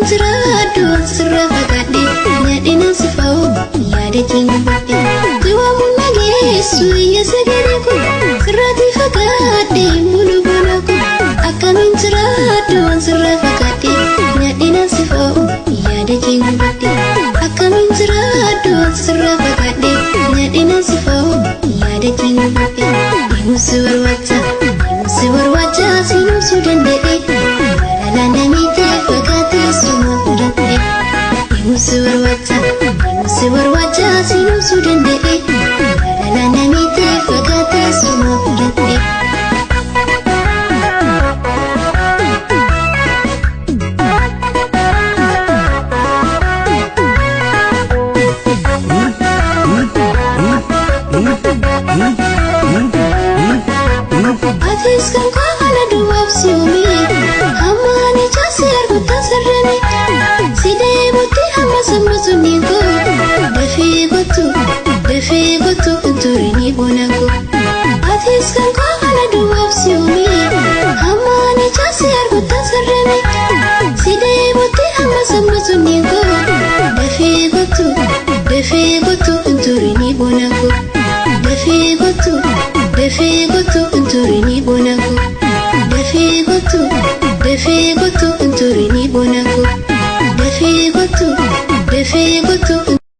Jiraadhu sirra fagaadhe, nyaadhina si fa'u yaada keenya badhe. Duwwaamuun nageessu iyya sagalee kun, sirraatti fagaadhe bulu bulu kun. Akkamiin jiraadhu sirra fagaadhe, nyaadhina si fa'u yaada keenya badhe. Akkamiin jiraadhu sirra fagaadhe, nyaadhina si fa'u yaada keenya badhe. Deemsi barbaacha, deemsi barbaacha siinumsuu danda'e. Jaalala namitti fakkaatee suma fudhate. Deemsi barbaacha, deemsi barbaacha siinumsuu danda'e. Jaalala namitti fakkaatee suma fudhate. Atis kan koo duwwaaf si uume, hamma ani jaasi arguttan sarrane. Si deemutti hamma samma sunniin koo, dafee kottu, dafee kottu, turini bona koo. Atis kan koo